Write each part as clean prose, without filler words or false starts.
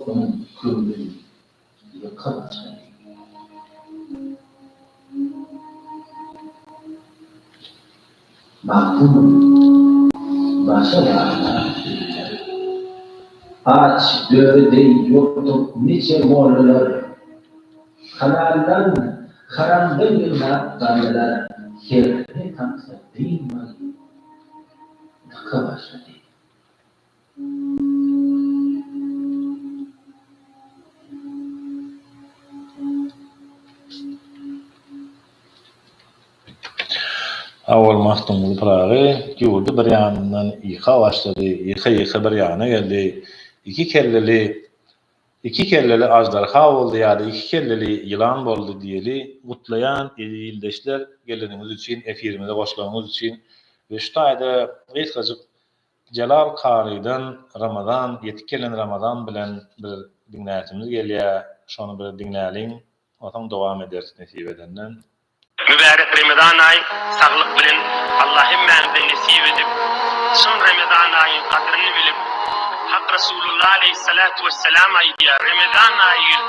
Onuň köňli ýyka başlady. Magtymguly başa barana bilmedi. Aç böri deý ýortup niçe mollalar, Halaldan, haramdan ýygnap gallalar, Serhini tapsa dynmay dyka başlady. Awal Magtymguly Pyragy ýurdy bir ýanyndan ýyka başlady, ýyka-ýyka bir ýana geldi. Iki kelleli iki kelleli aždarha boldy ýa-da iki kelleli ýylan boldy diýeli. Gutlaýan eziz ildeşler geleniňiz üçin, efirimize goşulanyňyz üçin we şu taýda gysgajyk Jelal karydan Ramazan ýetip gelen Ramazan bilen bir diňläsimiz gelýär şony bir diňläliň onsoň dowam ederis nesip edenden. Mübärek Remezan aýy saglyk bilen Allah hemmämize nesip edip çyn Remezan aýyň gadryny bilip Hak Resulullah aleýhissalatu wessalam aýdýar Remezan aýy gelip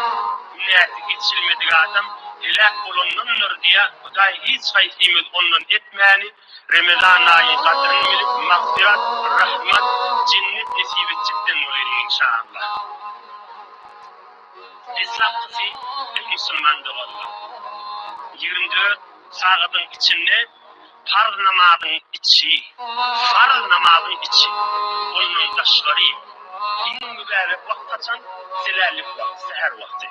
günäsi geçilmedik adam heläk bolandandyr diýýär Hudaý hiç haýsymyz ondan etmäni Remezan aýyň gadryny bilip magfyrat, rahmat, jennet nesip etjekden bolaýyn inşaallah. Deslapkysy eý musulman doganlar! 24 sagadyň içinde parz namazyň içi, farz namazyň içi, ondan daşgary iň mübärek wagt haçan? Selällik wagty, säher wagty.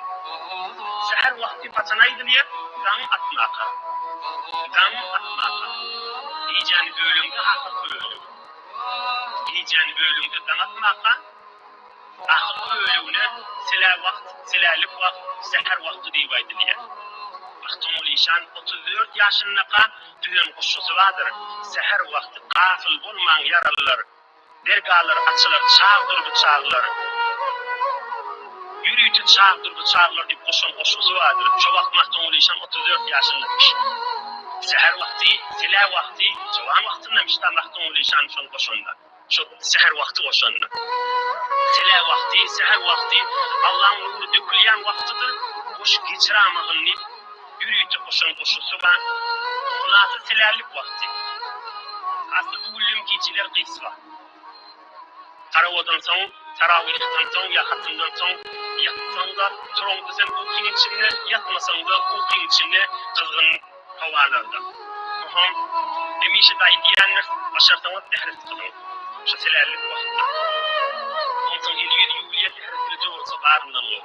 Säher wagty haçan aýdylýar? Daň atmaka. Daň atmaka. Gijäni böleňde ahyrky bölegi. Gijäni böleňde daň atmaka ahyrky bölegine selä wagt, selälik wagt, säher wagty diýip aýdylýar. Magtymguly işan 34 ýaşyndaka düzen goşgusy bardyr, Säher wagty gafyl bolmaň ýaralylar, Dergalar açylar çagdyr bu çaglar. Ýörite çagdyr bu çaglar diýip goşan goşgusy bardyr. Şo wagt Magtymguly işan 34 ýaşyndamyş. Säher wagty, selä wagty, jowan wagtyndamyş-da Magtymguly işan şony goşanda. Şo säher wagty goşanda. Selä wagty, säher wagty Allaň nury dökülýän wagtydyr, boş geçiramagyn diýip ýörite goşan goşgusy bar. Hulasy selälik wagty. Asly bu güllüm gijeler gysga. Tarawadan soň, tarawyhdan soň ýa hatymdan soň ýatsaň-da, turaňda sen ukyň içinde, ýatmasaň-da ukyň içinde gyzgyn howalarda. Ohoň, hemişe-de aýdýandyr, başarsaňyz täret kylyň. Şu selärlik wagtda. Onsoň eli-ýüzi ýuwulýar, täretlije bolsa baryndan gowy.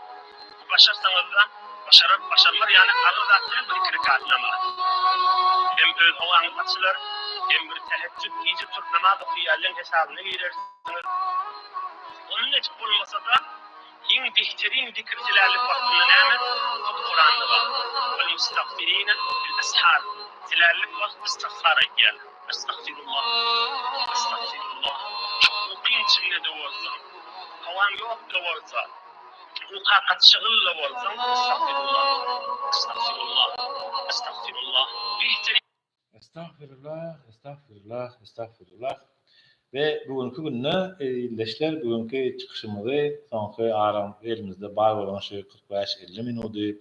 Başarsaňyzda, başarar, başarmar ýaly agyr zat däl bir iki rekat namaz. Hem öz howaňyz açylar, hem bir täheçjüt gije turup namaz okaýanlaň hesabyna girersiňiz. Ondan edip bolmasa-da, iň behterin zikir selärlik wagtynda näme? Hut Kuranda bar. Wal mustagfirine bil ashar. Selärlik wagt istagfar aýdýarlar. Estagfirullah. Estagfirullah. Ukyň içinde-de bolsa, howaň ýok-da bolsa, Uka gaçygyl-da bolsaň, Estagfirullah, Estagfirullah, Estagfirullah. Behteri. Estagfirullah, Estagfirullah, Estagfirullah. We bu günki günde ildeşler bu günki çykyşymyzy soňky aram elimizde bar bolan şu 45-50 minudy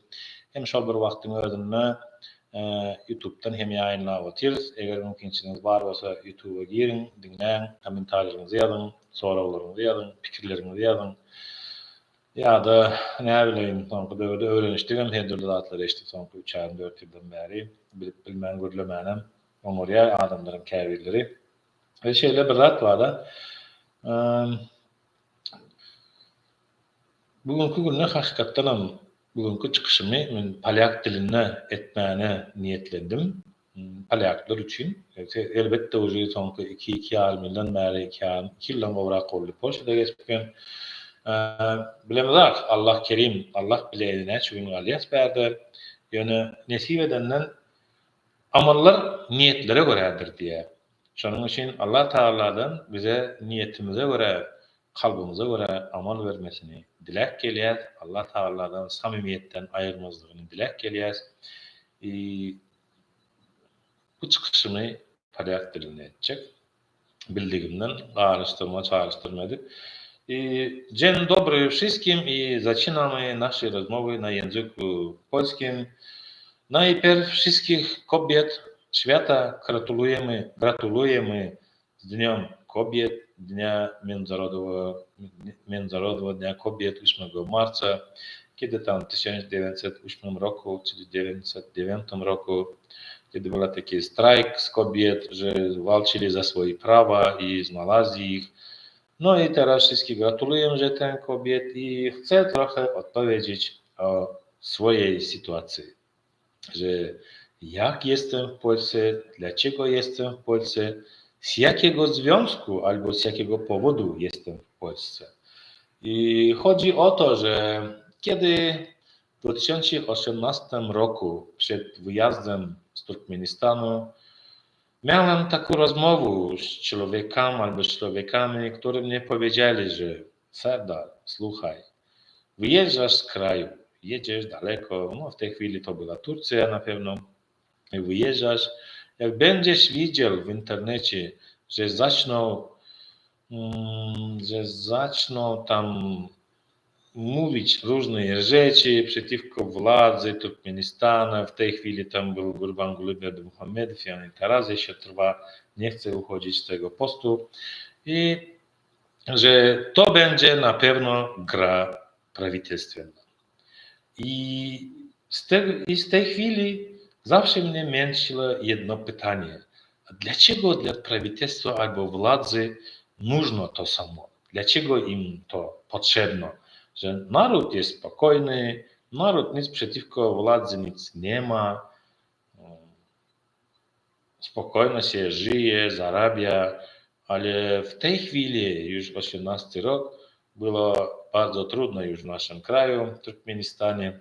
hem şol bir wagtyň özünde Ýutubdan hem ýaýynlap otyrys. Eger mümkinçiligiňiz bar bolsa Ýutuba giriň, diňläň, kommentariýalaryňyzy ýazyň. Soraglaryňyzy ýazyň, pikirleriňizi ýazyň. Ýa-da, näbileýin, soňky döwürde öwrenişdigem her dürli zatlary eşitdik soňky üç ýarym, dört ýyldan bäri. Bilip bilmän gürlemänem oňarýar adamlaryň käbirleri. We şeýle bir zat bar-da, Bu günki günde hakykatdanam bu günki çykyşymy men polýak dilinde etmäne niýetlendim. Polýaklar üçin. Elbetde uje soňky iki, iki ýarym ýyldan bäri, iki ýarym, iki ýyldan gowrak boldy Polşada geçipgen. Bilemizok, Allah kerim, Allah bileýdi näçe gün galýas bärde. Ýöne nesip edenden amallar niýetlere görädir diýýär. Şonuň üçin Allah Tagaladan bize niýetimize görä kalbymyza görä amal bermesini diläp gelýäs, Allah Tagaladan samimiýetden aýyrmazlygyny diläp gelýäs. I bu çykyşymy polýak dilinde etjek. Bildigimden garyşdyrma, çaryşdyrma edip. I dzień dobry wszystkim i zaczynamy nasze rozmowy na języku polskim. Najpierw wszystkich kobiet świata gratulujemy, gratulujemy z Dniem Kobiet, Dnia Międzynarodowego, Międzynarodowego Dnia Kobiet 8 marca, kiedy tam w 1908 roku, czyli 1909 roku, kiedy był taki strajk z kobiet, że walczyli za swoje prawa i znalazli ich. No i teraz wszystkich gratuluję, że ten kobiet i chcę trochę odpowiedzieć o swojej sytuacji, że jak jestem w Polsce, dlaczego jestem w Polsce, z jakiego związku albo z jakiego powodu jestem w Polsce. I chodzi o to, że kiedy w 2018 roku przed wyjazdem z Turkmenistanu miałem taką rozmowę z człowiekiem albo z człowiekami, którzy mnie powiedzieli, że Serdar, słuchaj, wyjeżdżasz z kraju, jedziesz daleko, no w tej chwili to była Turcja na pewno, wyjeżdżasz, jak będziesz widział w internecie, że zaczną, że zaczną tam mówić różne rzeczy przeciwko władzy Turkmenistanu, w tej chwili tam był Gurbanguly Berdimuhamedow i on teraz jeszcze trwa, nie chce uchodzić z tego postu i że to będzie na pewno gra prawitelstwienna. I z, te, I z tej chwili zawsze mnie męczyło jedno pytanie. A dlaczego dla prawitelstwa albo władzy нужно to samo? Dlaczego im to potrzebno? Że naród jest spokojny, naród nic przeciwko władzy nic nie ma, spokojno się żyje, zarabia, ale w tej chwili, już 18 rok, było bardzo trudno już w naszym kraju, w Turkmenistanie.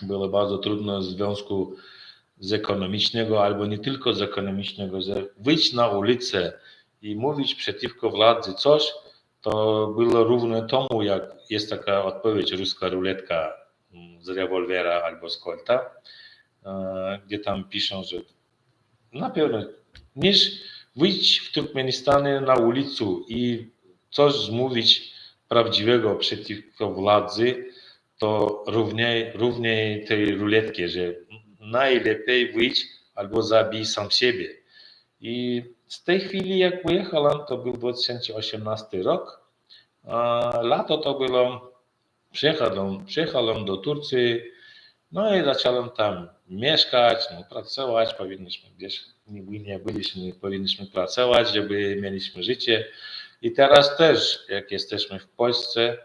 Było bardzo trudno w związku z ekonomicznego, albo nie tylko z ekonomicznego, że wyjść na ulicę i mówić przeciwko władzy coś, to było równe temu, jak jest taka odpowiedź ruska ruletka z rewolwera albo z kolta, gdzie tam piszą, że na pewno niż wyjść w Turkmenistanie na ulicę i coś mówić prawdziwego przeciwko władzy, to równiej, równiej tej ruletki, że najlepiej wyjść albo zabij sam siebie. I z tej chwili jak wyjechałem, to był 2018 rok, lato to było, przyjechałem, przyjechałem do Turcji, no i zacząłem tam mieszkać, no, pracować, powinniśmy gdzieś, nie byliśmy, powinniśmy pracować, żeby mieliśmy życie. I teraz też, jak jesteśmy w Polsce,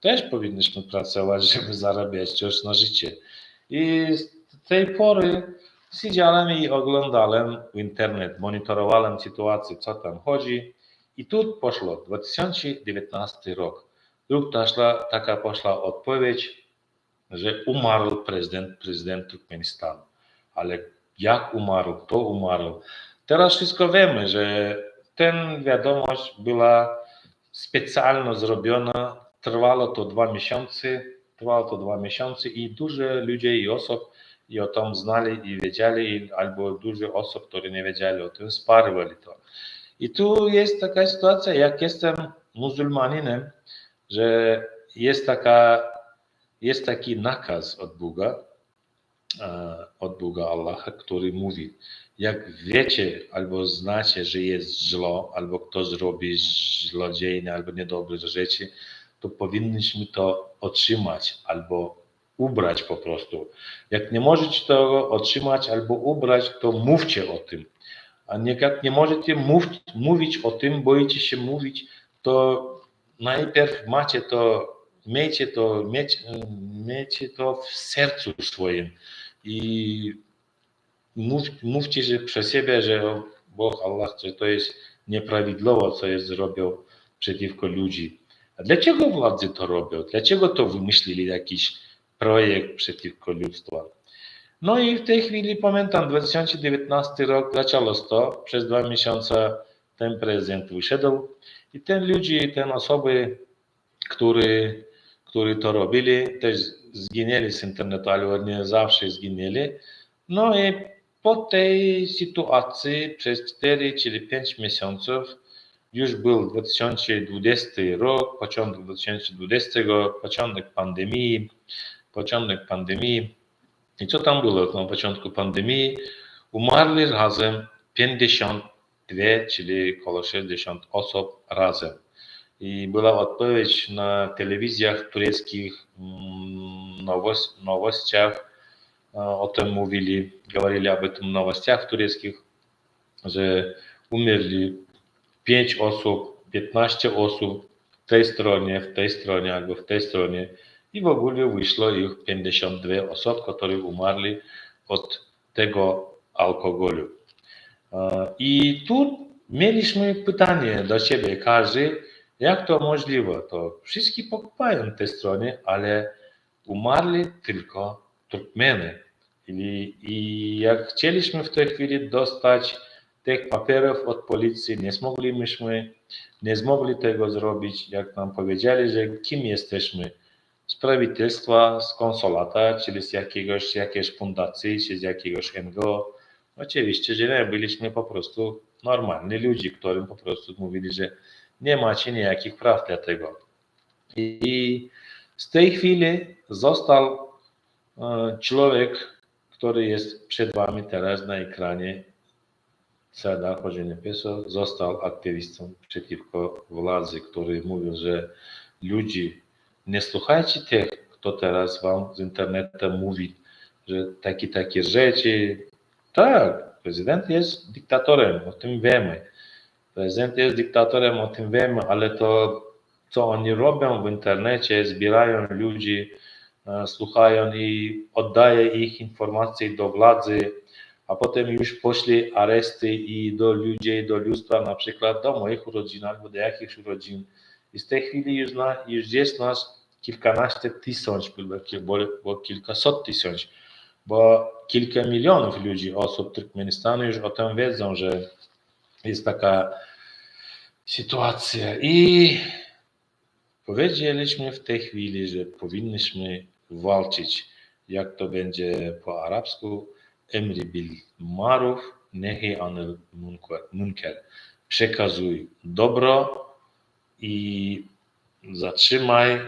też powinniśmy pracować, żeby zarabiać coś na życie. I z tej pory siedziałem i oglądałem internet, monitorowałem sytuację, co tam chodzi. I tu poszło 2019 rok. Wdruk naszła, taka poszła odpowiedź, że umarł prezydent, prezydent Turkmenistanu. Ale jak umarł, kto umarł? Teraz wszystko wiemy, że ten wiadomość była specjalnie zrobiona, trwało to dwa miesiące, trwało to dwa miesiące i dużo ludzi i osób i o tym znali i wiedzieli, albo dużo osób, które nie wiedzieli o tym, sparowali to. I tu jest taka sytuacja, jak jestem muzułmaninem, że jest, taka, jest taki nakaz od Boga, od Boga Allaha, który mówi, jak wiecie albo znacie, że jest źlo, albo ktoś robi złodziejne albo niedobre rzeczy, to powinniśmy to otrzymać albo ubrać po prostu. Jak nie możecie tego otrzymać albo ubrać, to mówcie o tym. A nie, jak nie możecie mów, mówić o tym, boicie się mówić, to najpierw macie to, miejcie to, mieć, miejcie to w sercu swoim i mów, mówcie że przez siebie, że Bóg, Allah, że to jest nieprawidłowo, co jest zrobił przeciwko ludzi. A dlaczego władzy to robią? Dlaczego to wymyślili jakiś projekt przeciwko ludztwu? No i w tej chwili pamiętam, 2019 rok zaczęło to, przez dwa miesiące ten prezydent wyszedł i ten ludzie, ten osoby, które, które to robili, też zginęli z internetu, ale nie zawsze zginęli. No i po tej sytuacji przez 4 czy 5 miesięcy. Już był 2020 rok, początek 2020, początek pandemii, początek pandemii. I co tam było na początku pandemii? Umarli razem 52, czyli około 60 osób razem. I była odpowiedź na telewizjach tureckich, nowościach, o tym mówili, говорили об этом в новостях tureckich, że umarli 5 osób, 15 osób w tej stronie, w tej stronie albo w tej stronie i w ogóle wyszło ich 52 osoby, które umarli od tego alkoholu. I tu mieliśmy pytanie do siebie, każdy, jak to możliwe? To wszyscy pokupają te strony, ale umarli tylko Turkmeny. I jak chcieliśmy w tej chwili dostać tych papierów od policji, nie smogliśmy, nie zmogli tego zrobić, jak nam powiedzieli, że kim jesteśmy? Z prawitelstwa, z konsulata, czyli z jakiegoś, jakiejś fundacji, czy z jakiegoś NGO. Oczywiście, że nie, byliśmy po prostu normalni ludzie, którym po prostu mówili, że nie macie nijakich praw dla tego. I z tej chwili został człowiek, który jest przed wami teraz na ekranie, Serdar Hoca został aktywistą przeciwko władzy, który mówił, że ludzie, nie słuchajcie tych, kto teraz wam z internetu mówi, że takie rzeczy. Tak, prezydent jest dyktatorem, o tym wiemy. Prezydent jest dyktatorem, o tym wiemy, ale to, co oni robią w internecie, zbierają ludzi, słuchają i oddają ich informacje do władzy, a potem już poszli aresty i do ludzi, do ludztwa, na przykład do moich urodzin albo do jakichś urodzin. I z tej chwili już jest nas kilkanaście tysięcy, bo kilkaset tysięcy, bo kilka milionów ludzi, osób Turkmenistanu już o tym wiedzą, że jest taka sytuacja. I powiedzieliśmy w tej chwili, że powinniśmy walczyć, jak to będzie po arabsku, emri bil maruf, nehi anil munker. Przekazuj dobro i zatrzymaj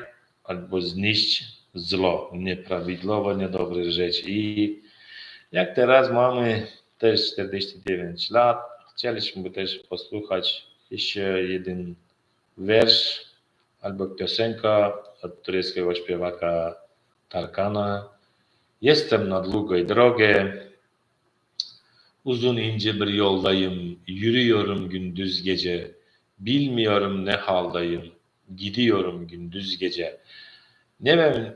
albo zniszcz zło, nieprawidłowe, niedobre rzeczy. I jak teraz mamy też 49 lat, chcieliśmy też posłuchać jeszcze jeden wiersz albo piosenka od tureckiego śpiewaka Tarkana. Jestem na długiej drodze, uzun ince bir yoldayım, yürüyorum gündüz gece, bilmiyorum ne haldayım, gidiyorum gündüz gece. Nie wiem,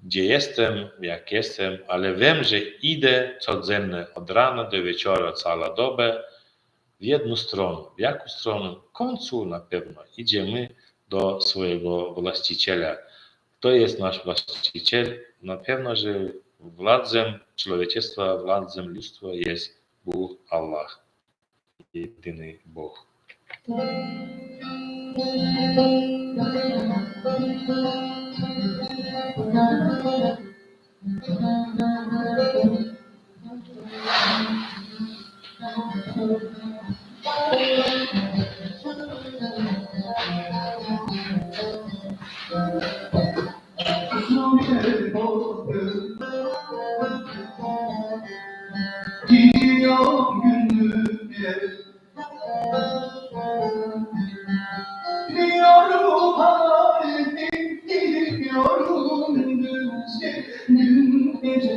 gdzie jestem, jak jestem, ale wiem, że idę codziennie od rana do wieczora, całą dobę w jedną stronę. W jaką stronę? W końcu na pewno idziemy do swojego właściciela. Kto jest nasz właściciel? Na pewno, że władzem człowieczeństwa, władzem ludztwa jest Bóg Allah, jedyny Bóg. Gidiyorum gündüz Biliyorum halimi, biliyorum gündüz gün gece,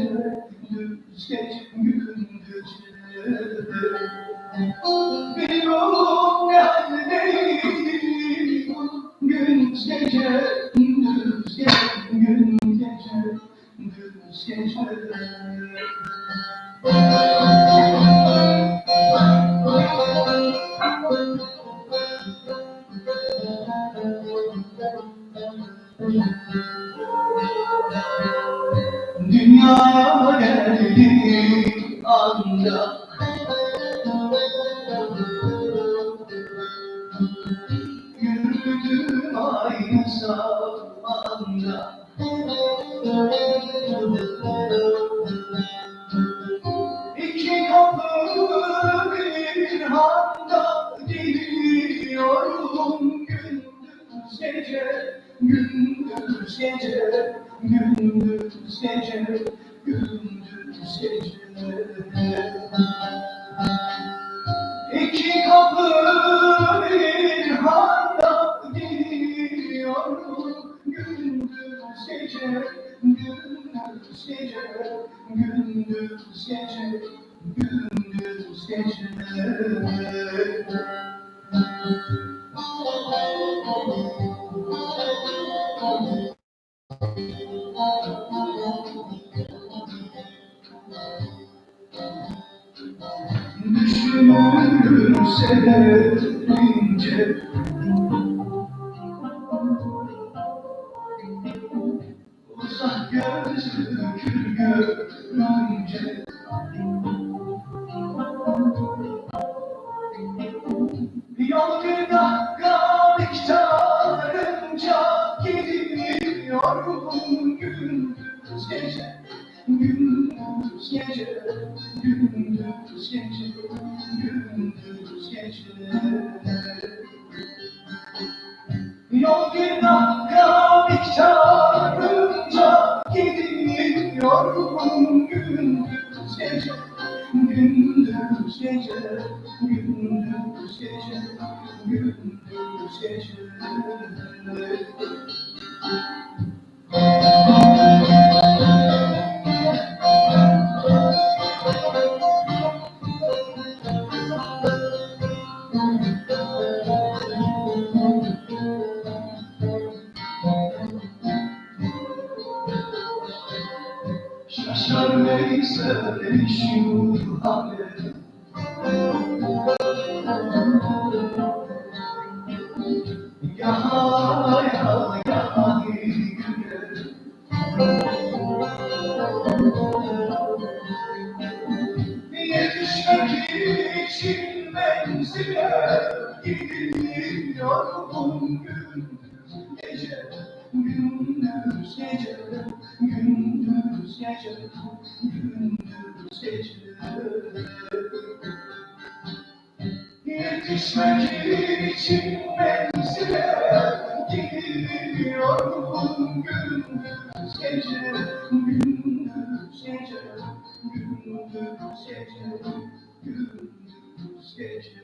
gündüz gece, gündüz Biliyorum ne haldeyim, gündüz gece, gündüz gece, gün gece, gündüz gece. Dünyaya geldik ancak Yürüdüm aynı zamanda. İki kapı bir handa geliyorum. Gündüz gece Gündüz gece Iki kapı bir handa gidiyorum Gündüz gece Gündüz gece Gündüz gece Gündüz gece Düşünülürse derince Uzak gözükür görünce Yol bir dakika miktarınca gidiyorum gündüz gece Gündüz gece Gündüz gece Gündüz gece Yol bir dakika miktarınca gidiyorum gündüz gece Gündüz gece Gündüz gece Gündüz gece Şaşar neyse şu hale Ya ya ya güle Yetişmek için menzile gidiyorum gündüz gece Gündüz gece Gündüz gece Gündüz gece Yetişmek için menzile gidiyorum gündüz gece Gündüz gece Gündüz gece Gündüz gece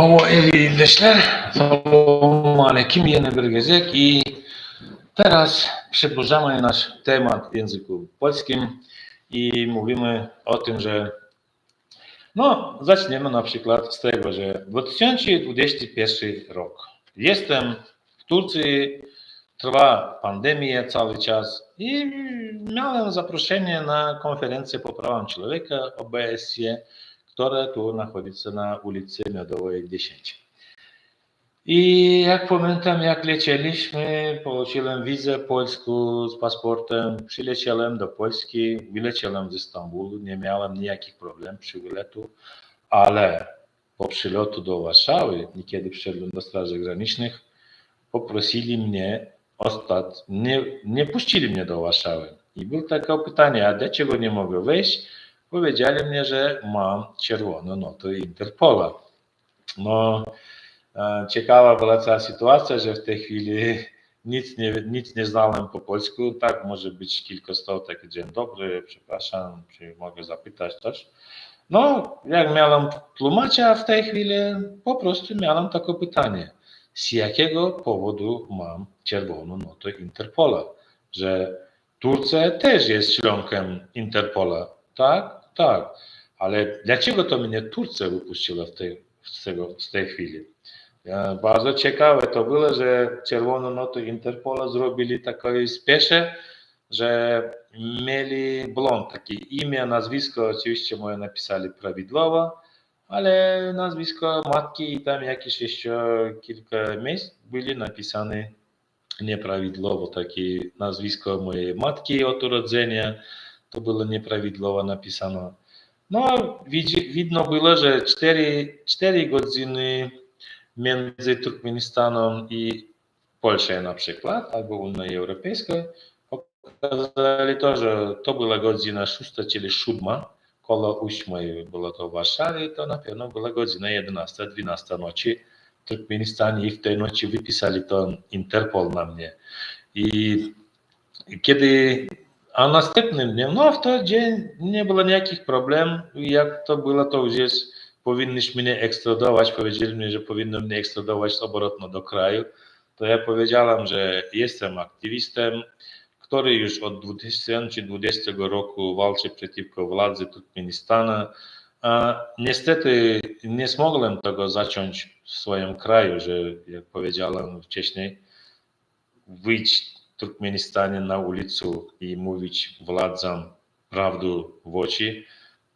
Hawa eziz ildeşler, Salowmaleýkim ýene bir gezek i teraz przedłużamy nasz temat w języku polskim i mówimy o tym, że no, zaczniemy na przykład z tego, że 2021 rok. Jestem w Turcji, trwa pandemia cały czas i miałem zaproszenie na konferencję po prawom człowieka OBSE, która tu nachodzi na ulicy Miodowej 10. I jak pamiętam, jak lecieliśmy, получилem wizę polską z paszportem, przyleciałem do Polski, wyleciałem ze Stambułu, nie miałem nijakich problemów przy wylotu, ale po przylotu do Warszawy, niekiedy przyszedłem do Straży Granicznych, poprosili mnie ostać, nie, nie puścili mnie do Warszawy. I było takie pytanie, a dlaczego nie mogę wejść? Powiedzieli mnie, że mam czerwoną notę Interpola. No, ciekawa była ta sytuacja, że w tej chwili Nic nie, nic nie znałem po polsku, tak, może być kilka słów, taki dzień dobry, przepraszam, czy mogę zapytać coś. No, jak miałem tłumacza w tej chwili, po prostu miałem takie pytanie, z jakiego powodu mam czerwoną notę Interpola, że Turcja też jest członkiem Interpola, tak? Tak, ale dlaczego to mnie Turcja wypuściła w tej, z, tego, z tej chwili? Bardzo ciekawe to było, że czerwoną notę Interpola zrobili takiej spiesze, że mieli błąd, takie imię, nazwisko oczywiście moje napisali prawidłowo, ale nazwisko matki i tam jakieś jeszcze kilka miejsc byli napisane nieprawidłowo, takie nazwisko mojej matki od urodzenia to było nieprawidłowo napisane. No, widno było, że 4 godziny między Turkmenistanem i Polską na przykład, albo Unią Europejską, pokazali to, że to była godzina 6, czyli 7, koło 8 było to w Warszawie, to na pewno była godzina 11, 12 nocy w Turkmenistanie i w tej nocy wypisali to Interpol na mnie. I kiedy, a następnym dniem, no w ten dzień nie było jakich problemów, jak to było, to już jest, powinniśmy mnie ekstradować, powiedzieli mi, że powinno mnie ekstradować obrotno do kraju, to ja powiedziałem, że jestem aktywistą, który już od 2020 roku walczy przeciwko władzy Turkmenistanu. A niestety nie smogłem tego zacząć w swoim kraju, że jak powiedziałem wcześniej, wyjść w Turkmenistanie na ulicę i mówić władzom prawdę w oczy,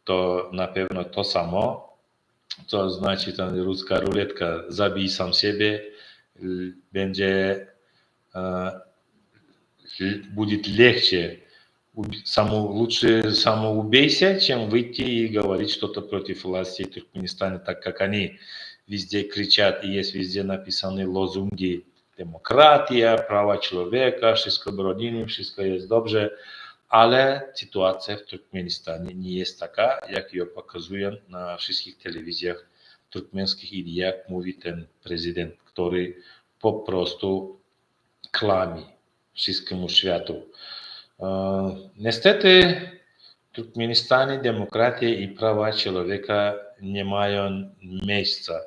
to na pewno to samo, co znaczy ta ruska ruletka, zabij sam siebie, będzie будет легче само, лучше самоубейся, чем выйти и говорить что-то против власти Туркменистана, так как они везде кричат и есть везде написаны лозунги demokratia, prawa człowieka, wszystko bronimy, wszystko jest dobrze, ale sytuacja w Turkmenistanie nie jest taka, jak ją pokazują na wszystkich telewizjach turkmeńskich i jak mówi ten prezydent, który po prostu klami wszystkiemu światu. Niestety w Turkmenistanie demokratia i prawa człowieka nie mają miejsca.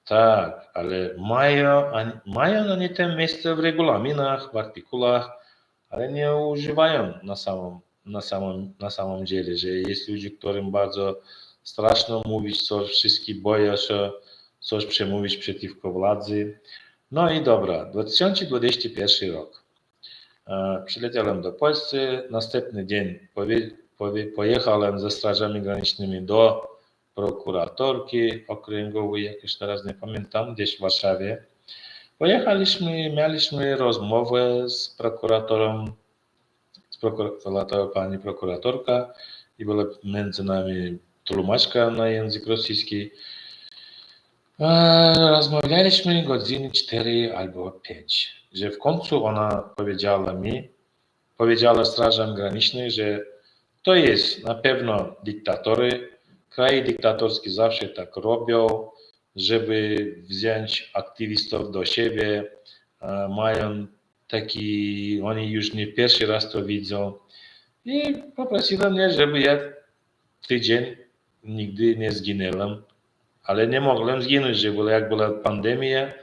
Tak, ale mają, mają oni te miejsce w regulaminach, w artykułach, ale nie używają na samym dziele, że jest ludzie, którym bardzo straszno mówić coś, wszyscy boją się coś przemówić przeciwko władzy. No i dobra, 2021 rok. Przyleciałem do Polski, następny dzień pojechałem ze strażami granicznymi do prokuratorki okręgowej, jak już teraz nie pamiętam, gdzieś w Warszawie. Pojechaliśmy, mieliśmy rozmowę z prokuratorem, z prokuratorem, pani prokuratorka i była między nami tłumaczka na język rosyjski. Rozmawialiśmy godziny 4 albo 5, że w końcu ona powiedziała mi, powiedziała strażom granicznej, że to jest na pewno dyktatory, kraje dyktatorskie zawsze tak robią, żeby wziąć aktywistów do siebie, mają taki, oni już nie pierwszy raz to widzą i poprosiła mnie, żeby ja tydzień nigdy nie zginęłem, ale nie mogłem zginąć, że była, jak była pandemia.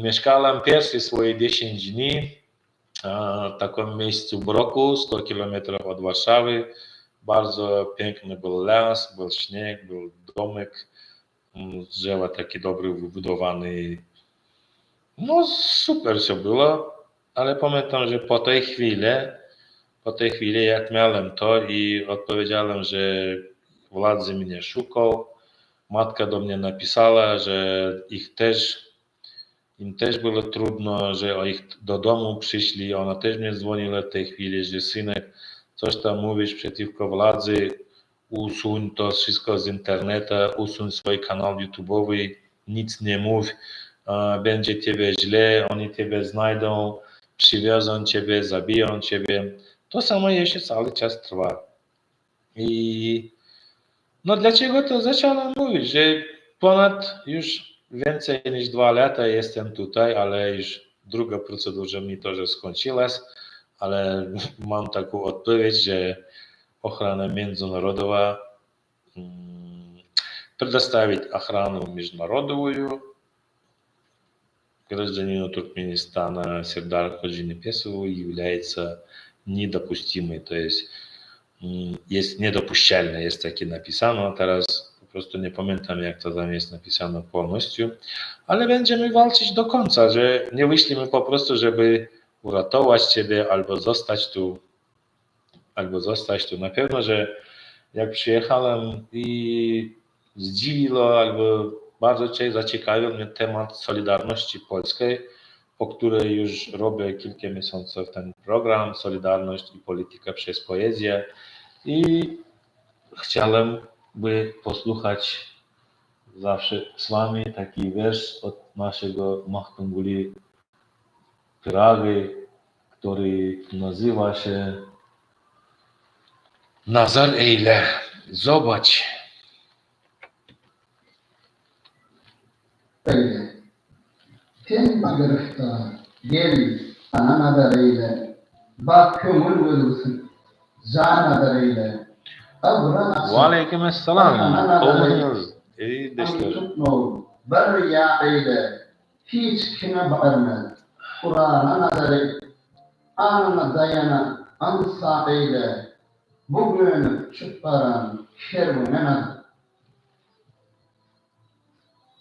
Mieszkałem pierwsze swoje 10 dni w takim miejscu Broku, 100 kilometrów od Warszawy. Bardzo piękny był las, był śnieg, był domek, drzewa taki dobry wybudowany. No super się było, ale pamiętam, że po tej chwili jak miałem to i odpowiedziałem, że władze mnie szukał, matka do mnie napisała, że im też było trudno, że ich do domu przyszli, ona też mnie dzwoniła w tej chwili, że synek, coś tam mówisz przeciwko władzy, usuń to wszystko z internetu, usuń swój kanał YouTube'owy, nic nie mów, będzie ciebie źle, oni ciebie znajdą, przywiozą ciebie, zabiją ciebie. To samo jeszcze cały czas trwa. I no dlaczego to zacząłem mówić, że ponad już więcej niż 2 lata jestem tutaj, ale już Druga procedura mi тоже skończyłaś, ale mam taką odpowiedź, że ochrona międzynarodowa предоставить охрану международную гражданину Туркменистана Сердару Ходжинепесову является недопустимой, то есть jest niedopuszczalne, jest takie napisane, teraz po prostu nie pamiętam jak to tam jest napisane полностью, ale będziemy walczyć do końca, że nie wyślimy po prostu, żeby uratować ciebie albo zostać tu, albo zostać tu. Na pewno, że jak przyjechałem i zdziwiło albo bardzo cię zaciekawił mnie temat Solidarności Polskiej, po której już robię kilka miesięcy ten program Solidarność i Polityka przez Poezję i chciałem by posłuchać zawsze z wami taki wiersz od naszego Magtymguly Pyragy, który nazywa się Nazar eýle, zobacz. Eýle. Sen giriftar, gel, saňa nazar eýle, Bak köňül gözgüsin, jan nazar eýle. Ybra açyp, Waleýkim essalam. Watana nazar eýle. Gowumysyňyz, eziz deşler? Tutma, bir ýa eýle, Hiç kime bermez, Kurana nazar eýle. Anyna daýana, ynsap eýle, Bu gönüp uçup baran kerwene nazar.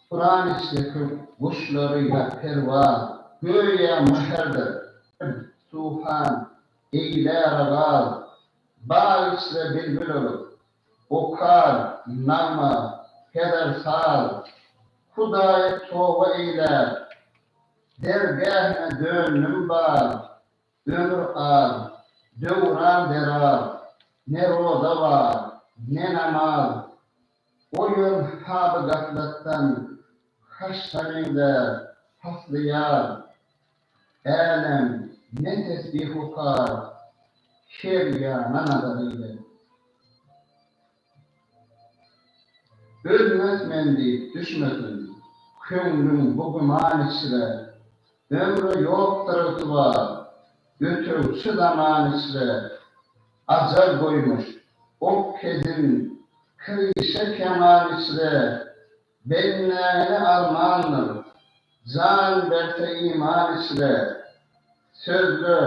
Turan içre kök guşlary ýa perwaz, Göýä mähirdir, suhan eýlär agaz, Bag içre bilbil olup, okar nagma, heder saz, Hudaýa toba eýläp, dergähine döndüm baz, Ömür az, döwran deraz, Ne roza bar, ne namaz, Oýan haby-gaflatdan, Haşra meňzär pasly ýaz. Älem ne tesbih okar, Her ýana nazar eýle. Ölmez men diýip düşmesin, Köňlüň bu güman içre. Ömre ýokdur ygtybar, Ötegçi zaman içre. Ajal goýmuş, ok kezin, Kirişe keman içre. Bendäni armandyr, Jan berse iman içre. Sözle,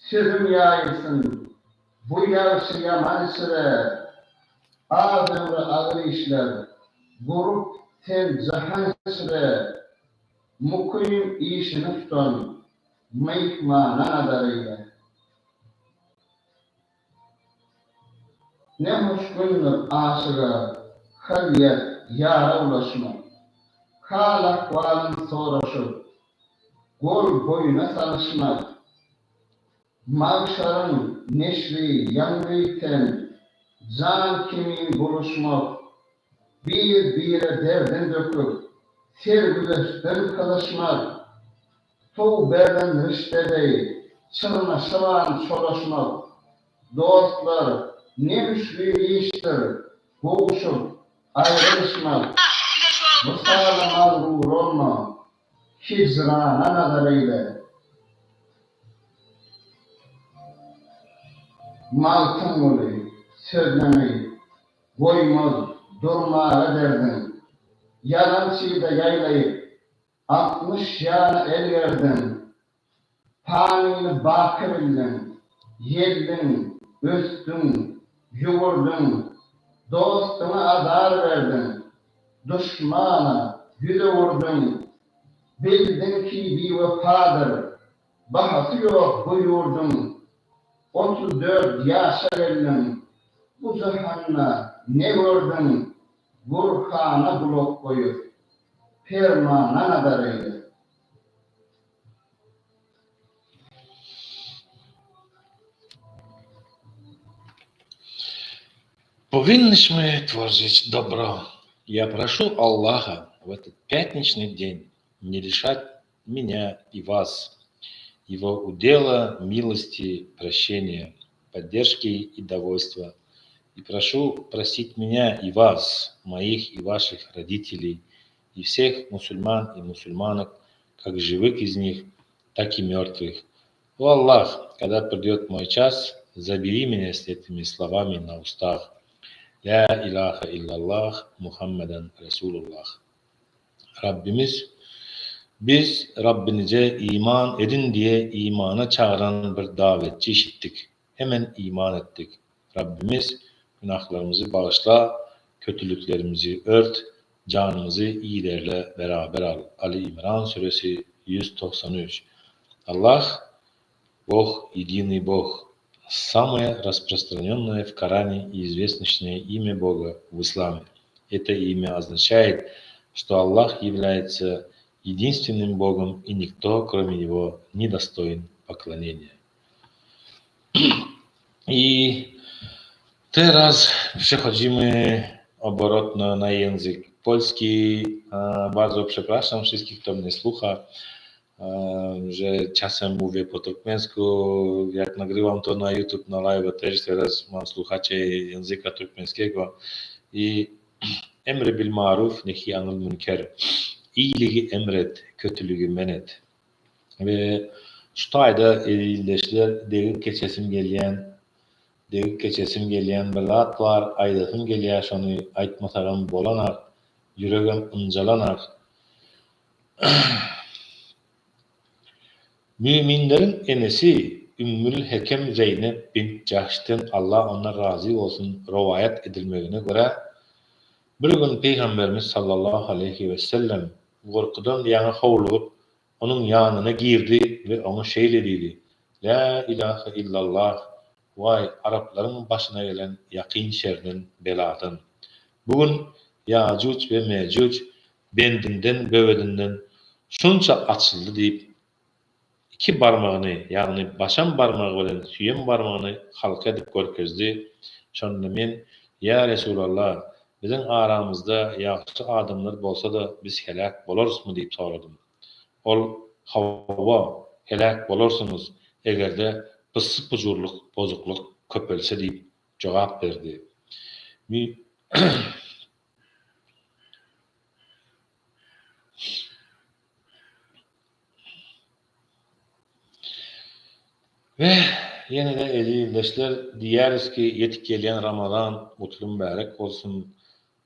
sözüň ýaýylsyn, Bu ýagşy-ýaman içre. Az ömre agyr işler, Gurup sen jahan içre. Mukym işini tutan, Myhmana nazar eýle. Ne hoş gündür aşyga hylýat ýara ulaşmak, Hal-ahwalyn soraşyp, gol boýuna salyşmak. Magşaryň neşri ýaňry ýiten jan kimin buluşmak, Bir-bire derdin döküp, sergüzeştden kylyşmak, Tow berlen rişde deý, çyrmaşyban çolaşmak, Dostlar, ne müşgil işdir, gowşup, aýrylyşmak, Wysala magrur olma, hijrana nazar eýle. Magtymguly, sözlemeý, goýmaz durmaga derdiň, Ýalançyda ýaýlaýyp, 60 ýana el gerdiň, Panyny baky bildiň, ýeldiň, ösdüň, ýüwürdiň, Dostuňa azar berdiň, duşmana ýüz öwürdiň, Bildiň ki biwepadyr, bahasy ýok bu ýurduň, 34 ýaşa geldiň, bu jahanda ne gördüň, Gurhana gulak goýup, permana nazar eýle. Powinniśmy tworzyć dobro. Я прошу Аллаха в этот пятничный день не лишать меня и вас его удела, милости, прощения, поддержки и довольства. И прошу простить меня и вас, моих и ваших родителей, и всех мусульман и мусульманок, как живых из них, Так и мертвых. О Аллах, когда придет мой час, забери меня с этими словами на устах. Ля иляха иллаллах, Muhammeden Resulullah. Rabbimiz, biz Rabbinize iman edin diye imana çagyran bir dawetçi işitdik. Hemen iman etdik. Rabbimiz, günahlarymyzy bagyşla, kötüliklerimizi ört, janymyzy iyilerle beraber al. Ali İmran süresi 193. Allah, Бог, единый Бог. Самое распространенное в Коране и известное имя Бога в исламе. Это имя означает, что Аллах является единственным Богом и никто, кроме Него, не достоин поклонения. I teraz przechodzimy obrotno na język polski. Bardzo przepraszam wszystkich, kto mnie słucha, że czasem mówię po turkmensku. Jak nagrywam to na YouTube, na live też teraz mam słuchacie języka turkmeńskiego. I emri bil maruf, nehi anil münker. Iyiligi emret, kötüligi men et. We şu taýda ildeşler degip geçesim gelýän, degip geçesim gelýän bir zat bar, aýdasym gelýär şony aýtmasagam bolanak, ýüregem ynjalanak. Müminleriň enesi Ümmül Hekem Zeýnep bint Jahşden Allah ondan razy bolsun rowaýat edilmegine görä, bir gün Pygamberimiz sallallahu aleýhi wesellem gorkudan ýaňa howlugyp onuň ýanyna girdi we oňa şeýle diýdi, Lä ilahe illallah, waý, araplaryň başyna gelen ýakyn şerden, beladan. Bu gün Ýajuj we Mejuj bendinden, böwedinden şunça açyldy diýip, iki barmagyny, ýagny başam barmagy bilen süýem barmagyny halka edip görkezdi. Şonda men, Ýa Resulallah, biziň aramyzda ýagşy adamlar bolsa-da, biz heläk bolarysmy diýip soradym. Ol, Hawa, heläk bolarsyňyz, eger-de pyssy-pujurlyk, bozuklyk köpelse diýip jogap berdi. We ýene-de eziz ildeşler, diýýäris ki, ýetip gelýän Ramazan gutly mübärek bolsun.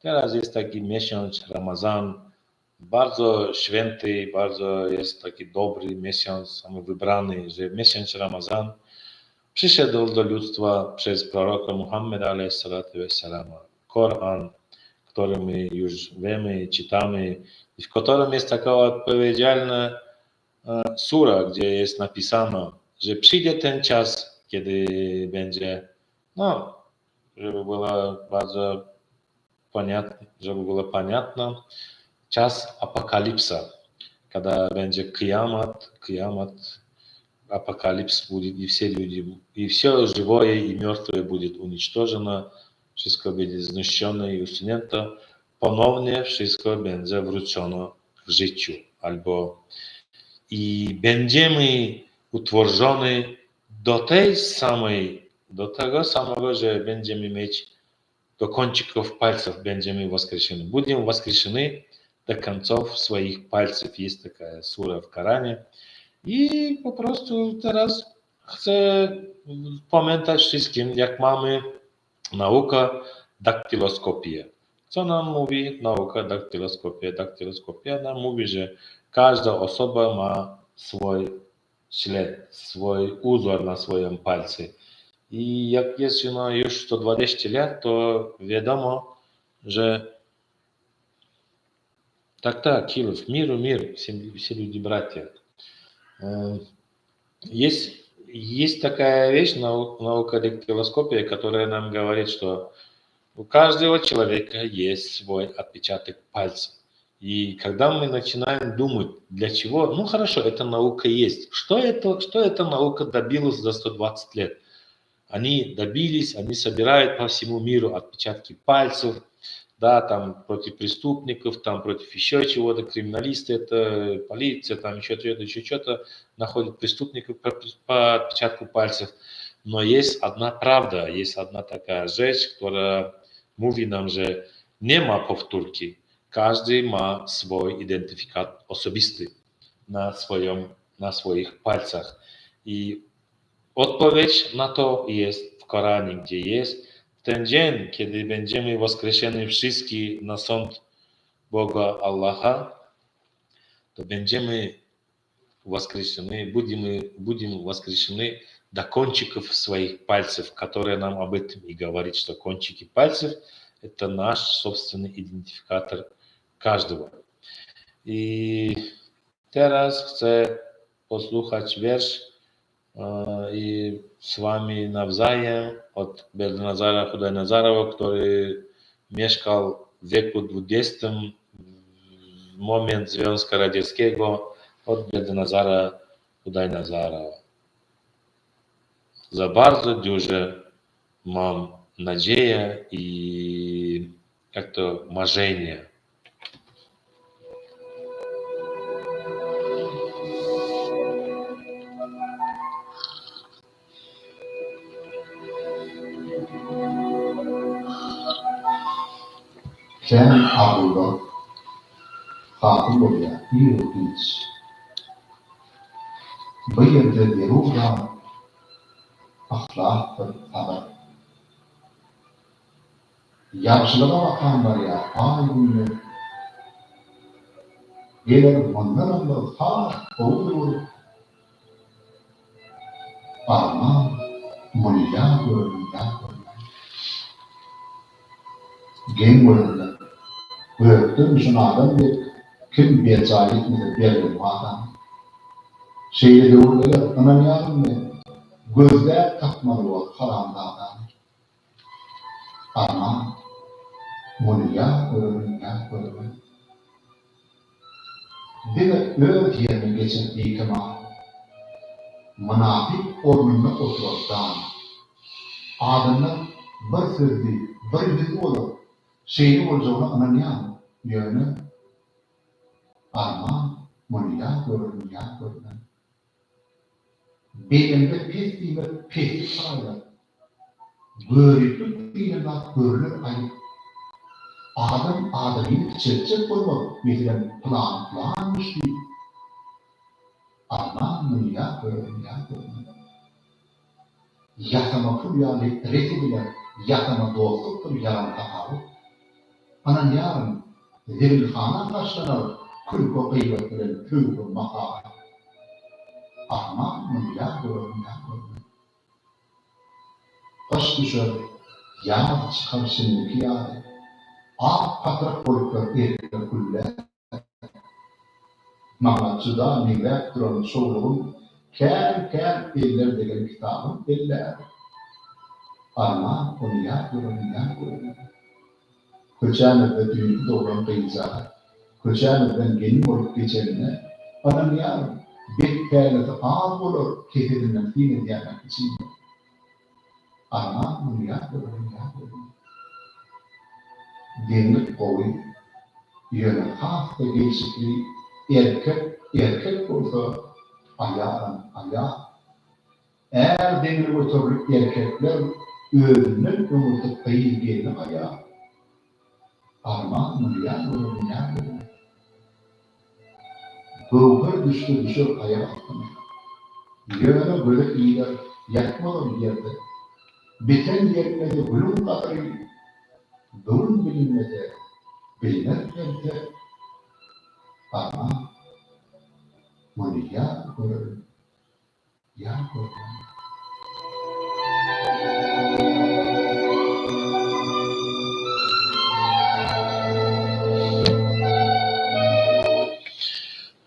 Teraz jest taki miesiąc Ramazan, bardzo święty, bardzo jest taki dobry miesiąc, samy wybrany, że miesiąc Ramazan przyszedł do ludztwa przez proroka Muhammeda alejhissalatu wessalama. Koran, który my już wiemy, czytamy i w którym jest taka odpowiedzialna sura, gdzie jest napisano, że przyjdzie ten czas, kiedy będzie, no, żeby było bardzo понятно, żeby było понятно, czas apokalipsa, когда będzie kiamat, kiamat, апокалипс будет, и все люди, и все живое и мертвое будет уничтожено, wszystko będzie zniszczone i usunięte, ponownie wszystko będzie wrócone w życiu, albo i będziemy utworzeni do tej samej, do tego samego, że będziemy mieć do кончиков пальцев będziemy воскрешены. Будем воскрешены до концов swoich palców. Jest taka sura w Koranie. I po prostu teraz chcę pamiętać wszystkim, jak mamy naukę daktyloskopię. Co nam mówi nauka daktyloskopia? Daktyloskopia nam mówi, że każda osoba ma swój ślad, swój uzor na swoim palcu. I jak jest no, już 120 lat, to wiadomo, że tak, tak, Килов, миру мир, все, все люди братья. Есть, есть такая вещь, наука дактилоскопия, которая нам говорит, что у каждого человека есть свой отпечаток пальца. И когда мы начинаем думать, для чего, ну хорошо, эта наука есть. Что это, что эта наука добилась за 120 лет? Они добились, они собирают по всему миру отпечатки пальцев, да, там против преступников, там против еще чего-то, криминалисты, это полиция, там еще что-то, еще что-то, находят преступников по, по отпечатку пальцев. Но есть одна правда, есть одна такая rzecz, która mówi nam, że nie ma powtórki. Każdy ma swój identyfikat osobisty na swoim На swoich palcach. I odpowiedź na to jest w Koranie, gdzie jest w ten dzień, kiedy będziemy woskrzeszeni wszyscy na sąd Boga Allaha, to będziemy воскрешены, будем, будем воскрешены до кончиков своих пальцев, которые нам об этом и говорит, что кончики пальцев – это наш собственный идентификатор każdego. I teraz chcę posłuchać wiersz i z wami nawzajem od Berdynazara Hudaynazarова, który mieszkał w wieku XX w moment Związku Radzieckiego od Berdynazara Hudaynazarова. Za bardzo duże mam nadzieję i jak to marzenie. Kän arzuwlar hasyl bolýar ir-u-giç. Bu ýerde zerur zat yhlasdyr, sabyr. Ýagşylyga bakan barýar aý-güne. Geler mundanam bir has gowy döwür. Arman, muny ýa gördüm, ýa görmän. Geň görerler. Gökden düşen adam dek kim berjaý etmese berlen wadany. Şeýle döwür geler, ynanýaryn men, gözläp tapmaly bolar haramzadany. Arman, muny ýa görerin, ýa görmen. Diňe öz ýerine geçen bikemal, Mynasyp ornunda oturar dana. Adamlar bir sözli, bir ýüzli bolar, Şeýle boljagyna ynanýan, ýöne, Arman, muny ýa görerin, ýa görmen. Belende pes diýmek peslik saýylar. Göriplik diýlen zat görüler aýyp. Adam adamyny kiçeltjek bolmaz, meselem pylany pylanmyş diýip. Arman muny ýa görerin ýa görmen. Ýasama pul ýaly ret ediler, ýasama dostlukdyr ýalan sahawat. Ynanýaryn, zibilhana taşlanar külke gyýbat bilen pöwhe mahabat. Arman muny ýa görerin ýa görmen. Gyş düşer, ýaz çykar şindiki ýaly, ak patrak boluplar erikler gülläp. Maňa juda meňzäp duran şowlugym kän-kän eller degen kitabym ellär. Arman, ony ýa görerin, ýa görmen. Köçämizde düýnki doglan gyzjagaz köçämizden gelin bolup geçenine ynanýaryn, bet pälesi az bolar kesesinden syn edýärler içinden. Arman, muny ýa görerin, ýa görmen. Deňlik gowy, ýöne has-da gelşikli erkek erkek bolsa, aýalam aýal. Är deňine göterilip erkekler özünden öňürti gyz-gelni aýar. Arman muny ýa görerin ýa görmen. Göwher düşse düşer aýak astyna. Ýöne göze iler ýatmaz ol ýerde. Biten ýerinde-de gülüň gadyry bu gün bilinmese bilner erte. Arman muny ýa görerin. Ýa görmän.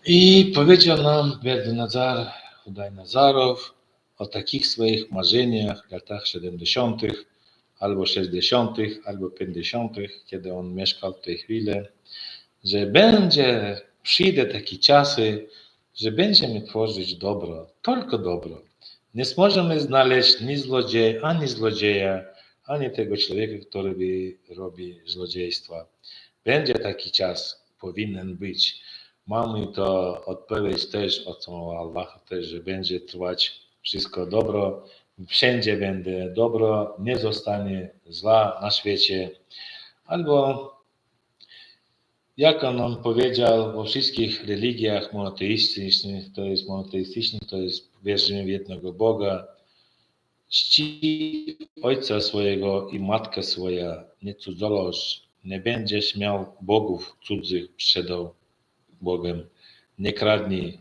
I powiedział nam Berdynazar Hudaýnazarow o takich swoich marzeniach w latach siedemdziesiątych albo sześćdziesiątych, albo pięćdziesiątych, kiedy on mieszkał w tej chwili, że będzie, przyjdzie takie czasy, że będziemy tworzyć dobro, tylko dobro. Nie sможemy znaleźć ni złodzieja, ani złodzieja, ani tego człowieka, który by robi złodziejstwa. Będzie taki czas, powinien być. Mamy to odpowiedź też od samego Allaha, też, że będzie trwać wszystko dobro, wszędzie będzie dobro, nie zostanie zła na świecie. Albo. Jak on nam powiedział, we wszystkich religiach monoteistycznych, to jest monoteistycznych, to jest wierzymy w jednego Boga, czci ojca swojego i matkę swoja, nie cudzołoż, nie będziesz miał bogów cudzych przed Bogiem, nie kradnij,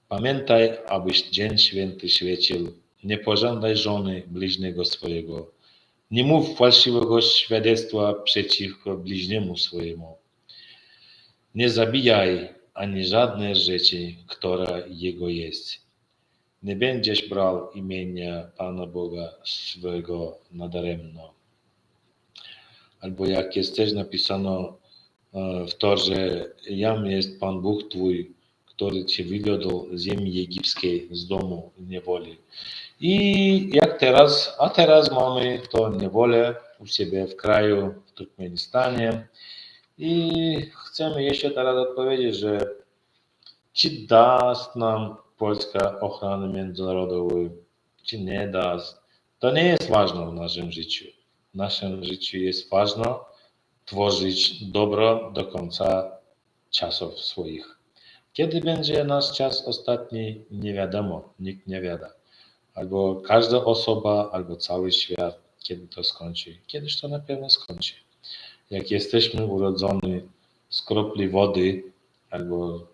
pamiętaj, abyś dzień święty świecił, nie pożądaj żony bliźniego swojego, nie mów fałszywego świadectwa przeciwko bliźniemu swojemu. Nie zabijaj ani żadnej rzeczy, która jego jest. Nie będziesz brał imienia Pana Boga swego nadaremno. Albo jak jest też napisano e, w Torze, jam jest Pan Bóg Twój, który Cię wywiódł z ziemi egipskiej, z domu niewoli. I jak teraz, a teraz mamy to niewolę u siebie w kraju, w Turkmenistanie. I chcemy jeszcze teraz odpowiedzieć, że czy da nam Polska ochronę międzynarodową, czy nie da. To nie jest ważne w naszym życiu. W naszym życiu jest ważne tworzyć dobro do końca czasów swoich. Kiedy będzie nasz czas ostatni, nie wiadomo, nikt nie wiada. Albo każda osoba, albo cały świat, kiedy to skończy. Kiedyś to na pewno skończy. Jak jesteśmy urodzeni z kropli wody, albo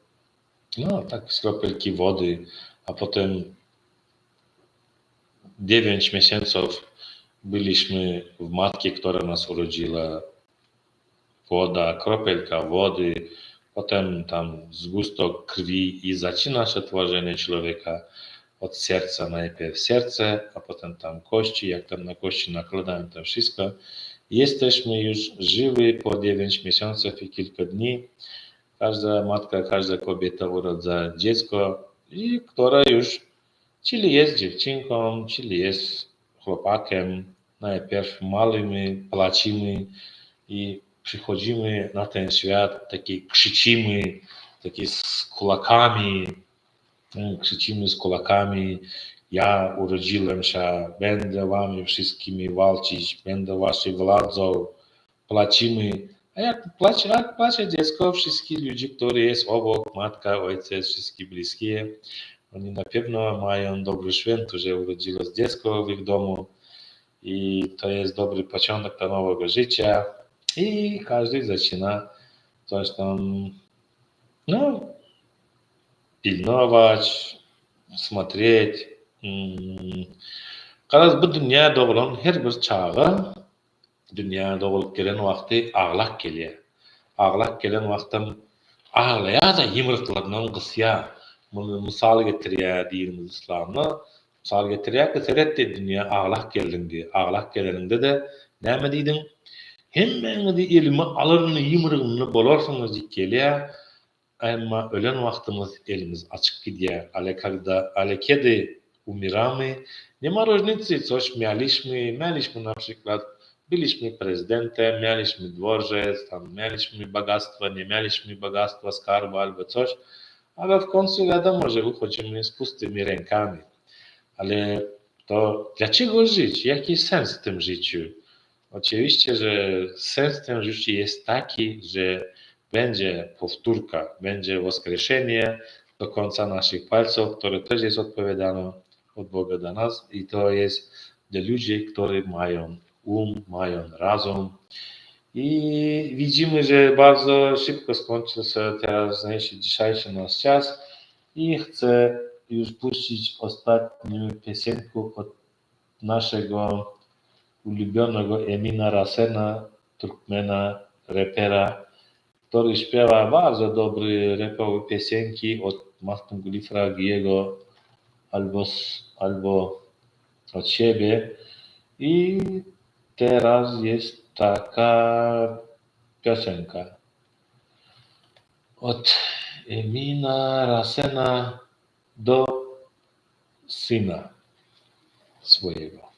no tak, z kropelki wody, a potem 9 miesięcy byliśmy w matki, która nas urodziła. Woda, kropelka wody, potem tam zgustok krwi i zaczyna się tworzenie człowieka od serca. Najpierw serce, a potem tam kości, jak tam na kości nakładają to wszystko. Jesteśmy już żywi po 9 miesięcy i kilka dni. Każda matka, każda kobieta urodza dziecko, i które już, czyli jest dziewczynką, czyli jest chłopakiem. Najpierw małymi płacimy i przychodzimy na ten świat, taki krzyczymy, taki z kulakami, krzyczymy z kulakami, ja urodziłem się, będę wami wszystkimi walczyć, będę waszą władzą, płacimy. A jak płacze, jak płacze dziecko, wszyscy ludzie, którzy jest obok, matka, ojciec, wszyscy bliskie, oni na pewno mają dobre święto, że urodziło się dziecko w ich domu i to jest dobry początek do nowego życia i każdy zaczyna coś tam, no, pilnować, смотреть. Garaz bu dünýä doglan her bir çaga dünýä doglup gelen wagty aglak gelýär. Aglak gelen wagtam aglaýar-da ýumruklarynam gysýar. Muny mysal getirýär dinimiz yslamda. Mysal getirýär ki seret diýdi dünýä aglak geldiň diýdi. Aglak geleniňde-de näme diýdiň? Hemmäňizi elime alaryn ýumrugymda bolarsyňyz diýip gelýär. Emma ölen wagtymyz elimiz açyk gidýär. Ale когда, ale kiedy umieramy, nie ma różnicy, coś mieliśmy, mieliśmy na przykład, byliśmy prezydentem, mieliśmy dworzec, tam mieliśmy bogactwa, nie mieliśmy bogactwa, skarbu albo coś, ale w końcu wiadomo, że uchodzimy z pustymi rękami. Ale to dlaczego żyć? Jaki sens w tym życiu? Oczywiście, że sens w tym życiu jest taki, że będzie powtórka, będzie woskrzeszenie do końca naszych palców, które też jest odpowiadane od Boga do nas i to jest dla ludzi, którzy mają um, mają rozum. I widzimy, że bardzo szybko skończy się teraz dzisiejszy nasz czas i chcę już puścić ostatnią piosenkę od naszego ulubionego Emina Rasena, Turkmena, rapera, który śpiewa bardzo dobre rapowe piosenki od Magtymguly Fragiego albo, albo od siebie. I teraz jest taka piosenka od Emina Rasena do syna swojego.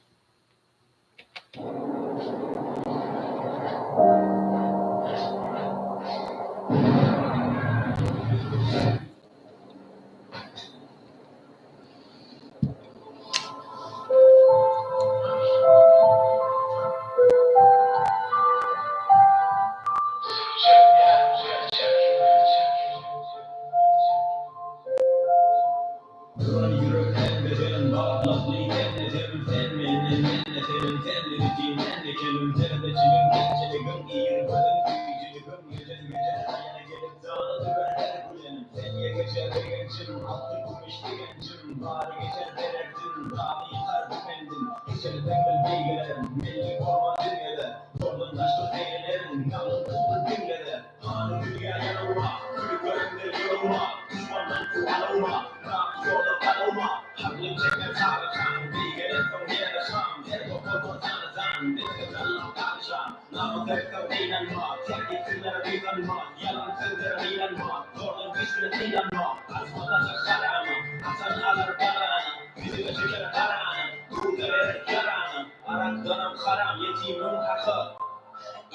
Altyn kümüş begenjim, bary geçer bererdim, Dagy ýykar bu bendim, Kiçelseň bil beýgeler, Menlik bolmaz dünýede, Zordan daşdyr beýleleriň, Ýalňyz tutdur diňle-de. Hany dünýä ýanawma, Gül görendir ýoluma, Duşmandan suw alawma, Rahat ýola galawma, Haklyň çeker sarykan, Beýgelensoň ýene-de han, Sergop bolmaz jana-jan, Betde jallam galyşan, Namys etseň gynanma, Tertipsizlere gyýsanma, Ýalan sözlere ynanma, Zordan güýç bilen synanma, Açma saçak harama, Açan alar barany, Ýüzüňe çeker garany, Duza berer ýarany, Arakdanam haram, Ýetimiň haky.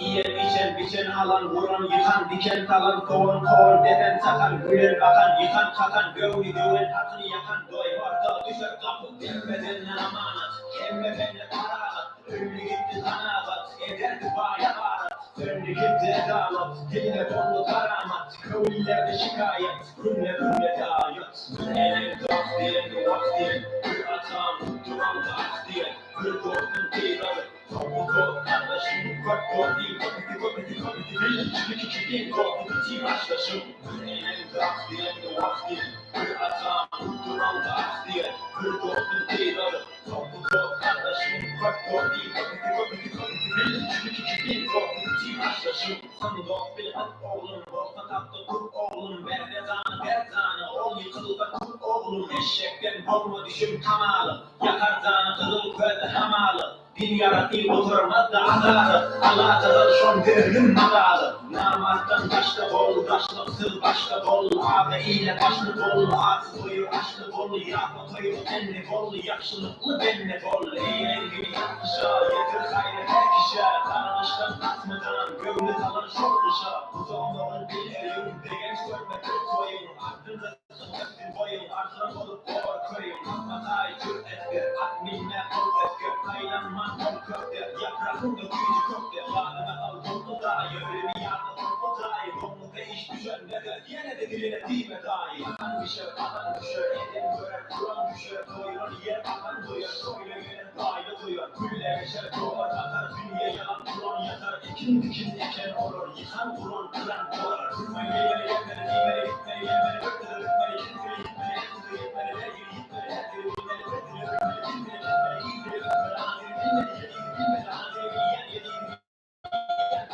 Iýen, içen, biçen, alan, guran, ýykan, diken, salan, sowan, kowan, depen, çakan, gülen, bakan, ýykan, kakan, göwni döwen, hakyny ýakan, doýmar-da düşer gapyl, hemme amanat, hemme bende parahat, öldi gitdi kanagat, ederdi baýa garat, söndi gitdi edalat, diline gondy karamat, köwüllerde şikaýat, günde-günde aýat. Bir eneň dah diýen, wah diýen, bir ataň tutduran dah diýen, bir dostuň gyzaryp, Soňky dost gardaşym köp dost iň köpüsi köpüsi köpüsi birinji kiçi iň dosty kiçi başdaşym Bir eneň dah diýende wah diýen Bir atam tutduran dah diýen Bir dostum gyzaryp Soňky dost gardaşym köp dost iň köpüsi köpüsi köpüsi birinji kiçi iň dosty kiçi başdaşym Sen dost bil at oglum bolsa tapdyň kürt oglum Berse jany ber jany ol ýykylsa tur oglum Eşekden bolma düşüm tamaly Ýakar jany gyzyl közli hamaly Din ýarasy gutarmazdy azary, Alajygyz şonda ölüm mazaly. Namartdan daşda bol, daşlyksyz başda bol, Aga ile başly bol, aç toýur aşly bol, Ýasa toýur senli bol, ýagşylykly bende bol. Eý rengini ýat gyşa, ýetir haýry her kişä, Gargyşdan gaçmadan, göwni salan şol gyşa. Gujagynda bil öýüň, begenç görme bir toýuň, Ardynja Çykmasyn boýuň, arslan bolup bor köýüň, Atmataý jür'et ber, at minme gol ötge, Saýlanman ol kökde, ýapragyň-da güýji kökde, Ýadyňa sal Durdy daýy, ölümi ýatla Durdy daýy, Doňuzda iş düşende-de, ýene-de diline diýme daýy. Atan bişer, gazan düşer, eden görer, turan düşer, Doýran ýer, akan doýar, toýla gelen baýly doýar, Gülle geçer, dolar gatar, dünýe ýalan, turan ýatar, Ekin dikin eken olar, ýykan guran, gyran bolar. Türkmen geýmeli, gezmeli, diýmeli, gitmeli, gelmeli, ötmeli, bitmeli, ýetmeli, ýitmeli, ýetmeli, ýetmeli, bergili, ýitmeli, her dili bilmeli, bir dili öwrenmeli, dil dile gitmeli, il dili ötmeli, ana dili bilmeli, ýediğini bilmeli, ana dili bilýän, ýediğini bilýän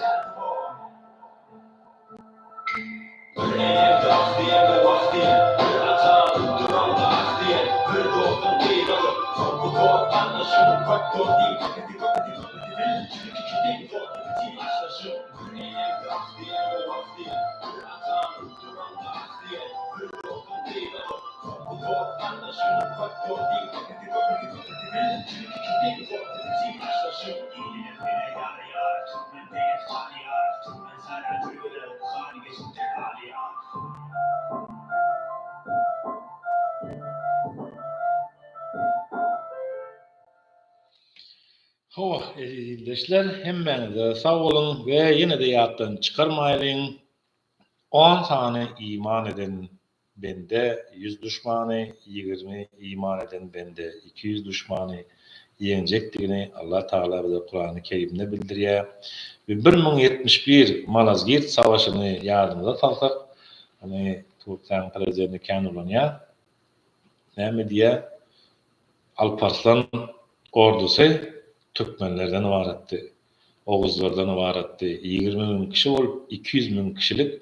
däldi bor. Bir enem dah diýende wah diýen, Bir atam tutduran dah diýen, Bir dostum gygyryp, Soňky dost gardaşym, Köp dost iň köpüsi köpüsi köpüsi Birinjili kiçi iň dosty kiçi başdaşym. Bir enem dah diýende wah diýen, Bir atam tutduran dah diýen, Bir dostum gygyryp, Soňky dost gardaşym, Köp dost iň köpüsi köpüsi köpüsi Birinjili kiçi iň dosty kiçi başdaşym. Ilinem bile ýaraýar, Türkmen begenç galýar, Türkmen Sara jülgeler hany geçipdir alýa. Hawa, eziz ildeşler, hemmäňize sag boluň we ýene-de ýatdan çykarmaýlyň, on sany iman eden Bende ýüz duşmany, 20 iman eden bende 200 duşmany ýeňjekdigini Allah Tagala bize Kurany Kerimde bildirýär. We 1071 Malazgirt savaşyny ýadymyza salsak, ony Türkiýäniň prezidenti kän ulanýar. Näme diýýär? Alparslan ordusy türkmenlerden ybaratdy, oguzlardan ybaratdy. 20 müň kişi bolup, 200 müň kişilik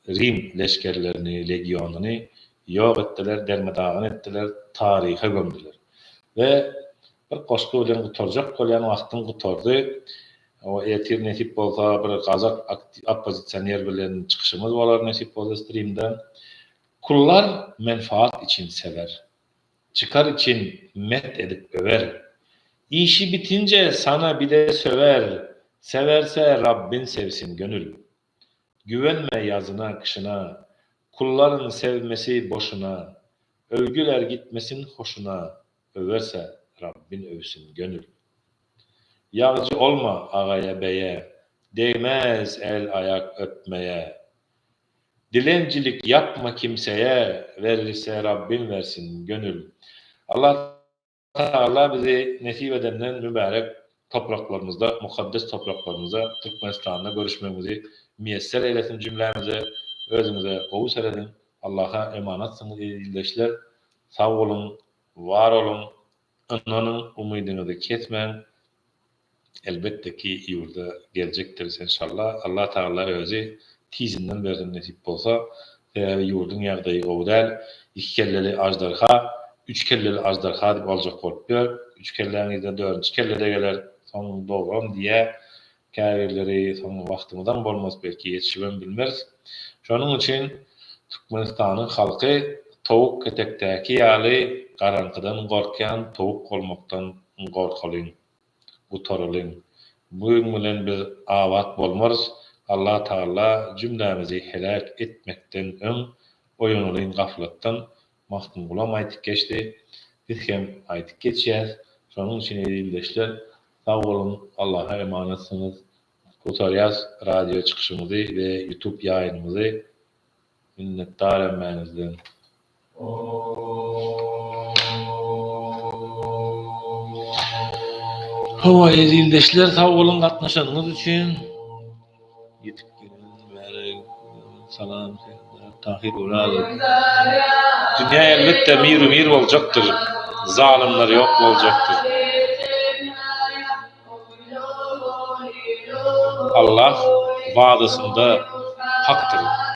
Rim leşgerlerini, legionyny ýok etdiler, derme-dagyn etdiler, taryha gömdüler. We bir goşgy bilen gutarjak bolýan wagtym gutardy. O ertir nesip bolsa bir gazak oppozisioner bilen çykyşymyz bolar nesip bolsa strimde. Kullar menfaat üçin sewer. Çykar üçin met edip öwer. Işi bitinje sana bide söwer, Sewerse Rabbin sevsin gönül. Güwenme ýazyna, kyşyna, Kullaryň sevmesi boşuna, Öwgüler gitmesin hoşuna, Öwerse Rabbin öwsün gönül. Ýagjy olma agaýa-beýe, Degmez el-aýak öpmeýe. Dilencilik ýapma kimseýe, Verilse Rabbin versin gönül. Allah Tagala bizi nesip edenden mübärek topraklarymyzda, mukaddes topraklarymyzda, Türkmenistanda görüşmegimizi miýesser eýlesin jümlämize. Özüňize gowy serediň. Allaha emanatsyňyz eziz ildeşler. Sag boluň, bar boluň, ynanyň, umydyňyzy kesmäň. Elbetde ki ýurda geljekdiris enşalla. Allah Tagala özi tizinden bersin nesip bolsa. Sebäbi ýurduň ýagdaýy gowy däl. Iki kelleli aždarha, üç kelleli aždarha diýip aljak bolup ýör. Üç kelläň yzyna dördünji kelle-de geler. Soň dogram diýýä käbirleri. Soň wagtymyzam bolmaz belki ýetişibem bilmeris. Şonuň üçin Türkmenistanyň halky towuk ketekdäki ýaly garaňkydan gorkýan towuk bolmakdan gorkalyň. Gutaralyň. Bu gün bilen biz abat bolmarys. Allah Tagala jümlämizi heläk etmekden öň oýanalyň gaflatdan. Magtymgulam aýtyp geçdi. Biz hem aýtyp geçýäs. Şonuň üçin eziz ildeşler, sag boluň, Allaha emanatsyňyz. Gutarýas radio çykyşymyzy we ýutub ýaýynymyzy. Minnetdar hemmäňizden. Hawa eziz ildeşler sag boluň gatnaşanyňyz üçin. Ýetip gelen bäri salam Serdar Tahyr Orazow. Dünýä elbetde mir-u-mir boljakdyr. Zalymlar ýok boljakdyr. Allah wadasynda hakdyr.